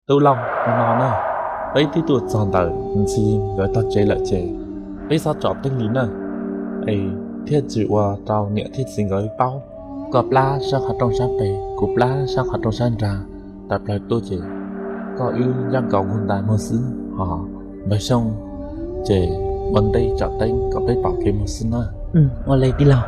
Tub Lauj, no na, peb twb tuaj txog ntawm Ntxhi nkawd tog tsev lawm ces peb txhob tsom teeb li na, es thiaj tsis ua rau niam thiab txiv nkawd paub. Koj plab sab qhov rooj sab pem, kuv plab sab qhov rooj sab nrag, tawm plaws tuaj ces koj wb ncaj nkaus nkaus ntais mus xwb, ho npawg Xyooj ces ua ntej tsom teeb kom peb pom kev mus xwb na. Ua li tij laug.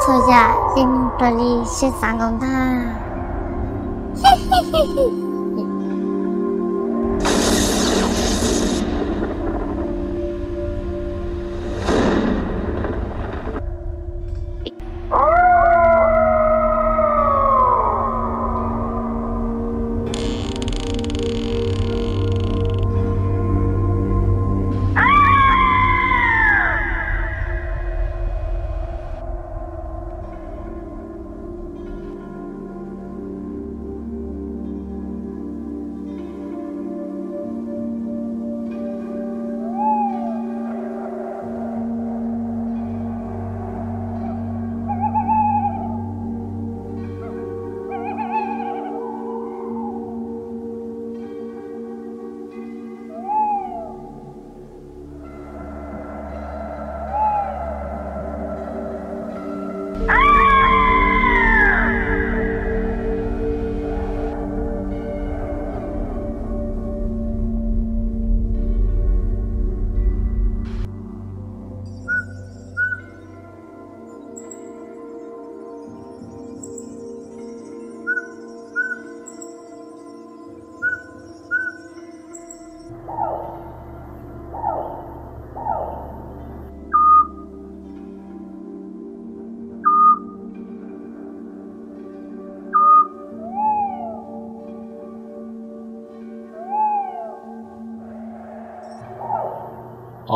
Txhua yam yeej raws li siab xav nkaus ntag.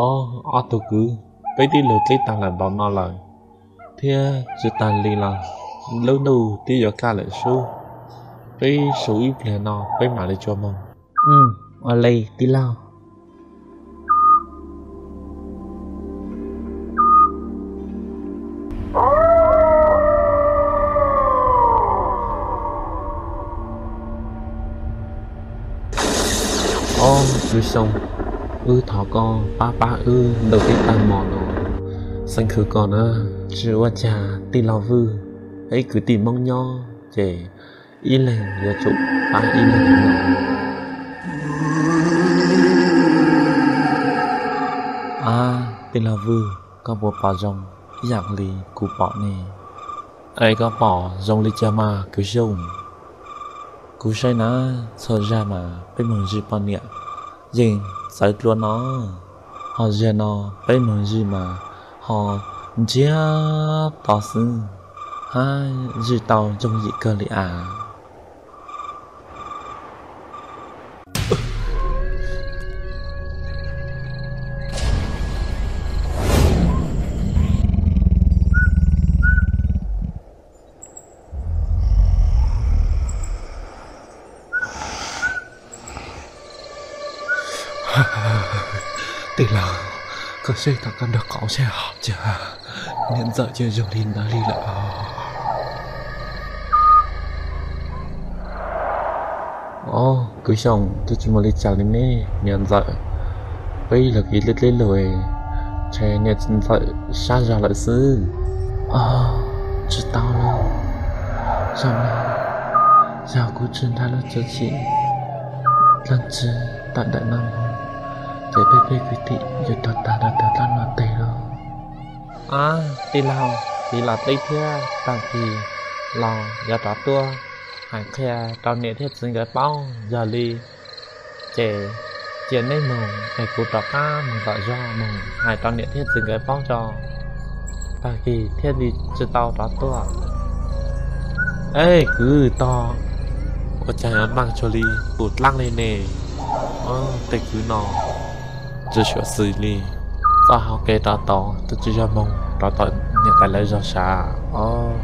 Ob, ob tug kwv, peb twb lug dleb tag lawm npaum no lawm thiab tsis tag li los lub ntuj twb yuav kaj lawm sub. Peb su ib pliag no peb mam li tsuas moog. Ua li tij laug. Ob, kwv Xyooj, wb thov koj pab pab wb ntawm peb tag hmo no. Xeeb khwv koj na, tsis ua cas tij laug Vwj, peb kwv tij Hmoob nyob ces ib leeg yuav tsum pab ib leeg no. Ab, tij laug Vwj, koj puas pom zoo ib yam li kuv pom ne? Es koj pom zoo li cas mas kwv Xyooj? Kuv saib na, txhua zag mas peb moog zij poj niam yeej txawv dlua no, ho zag no peb moog zij mas ho ntsiag to xwb, hab zij tau yooj yim kawg li as. Tij laug, koj saib tom koj nraub qaum saib hov, niam ntxawm ces zoo li ntawd li lawm. Ob, kwv Xyooj, twb tsis muaj li cas li ne niam ntxawm. Peb ib lug kev dleb dleb lug, ntshe niam ntxawm sab zog lawm xwb. Ob, tsis tau lawm, zaum no yog kuv tsis nrhav lub txuj ci dlaab tsi tawm ntawm no moog ces peb peb kwv tij yuav tuag tag rau tug dlaab no teg lawm. Ab, tij laug, tiv los dleb thiab, tag kis los yuav rov tuaj hais qhia rau niam thiab txiv nkawd paub. Yog li ces cia neb moog es kuv rov qab moog tom zog moog hais rau niam thiab txiv nkawd paub tso, tag kis thiaj li tsis tau rov tuaj. Ej kwv Tog, ua caag yuav maaj tsuag li pum dlaab li ne? Tej kwv no tsis xyuam xim li, txoj hauv kev rov tod twb tsis yog moog rov tom niam tais lawv zog sav os.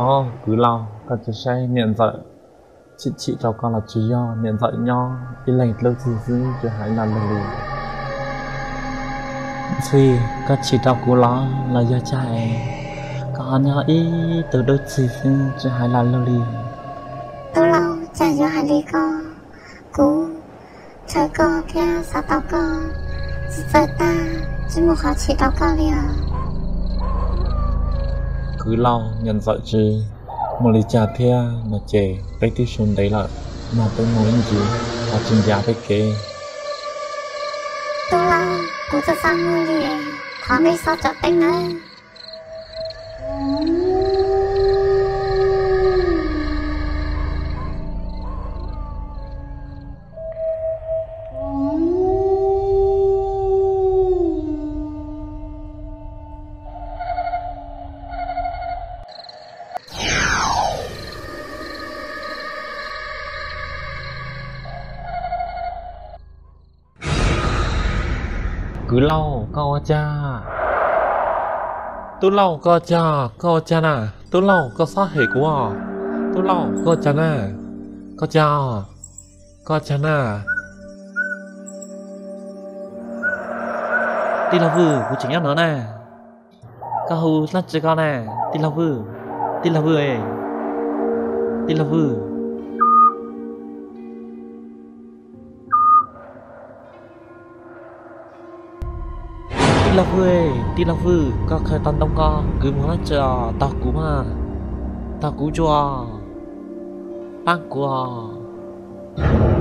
Au, kwv Lauj, koj tsis saib niam ntxawm chim chim rau koj los tsis yog? Niam ntxawm nyob ib leeg dawb txig xwb tsis hais lus li. Ntxhi, koj chim rau kuv los los yog cas es koj ho nyob ib tug dawb txig xwb tsis hais lus li? Tub Lauj, cas yuav hais li ko? Kuv ntshaw koj thiab xav tau koj, txawm tag tsis muaj qhov chim rau koj li os. Kwv Lauj, niam ntxawm tsis muaj li cas thiab no ces peb twb so ntev lawm, no peb mus ib ntsis, ho tsis ncav peb kev. Tub Lauj, kuv txawj xav mus li, thov nej txhob tso teeb nawb. Kwv Lauj, koj ua cas? Tub Lauj, koj ua cas, koj ua cas na? Tub Lauj, koj txhob hem kuv. Tub Lauj, koj ua cas na? Koj ua cas? Koj ua cas na? Tij laug Vwj, kuv tseem nyob no na. Koj hu dab tsi ko na? Tij laug Vwj, tij laug Vwj, tij laug Vwj. Tij laug Vwj, tij laug Vwj, koj khaws tau ntoo ko kwv mus dab tsi os? Taug kuv mas, taug kuv tsuas, pab kuv os.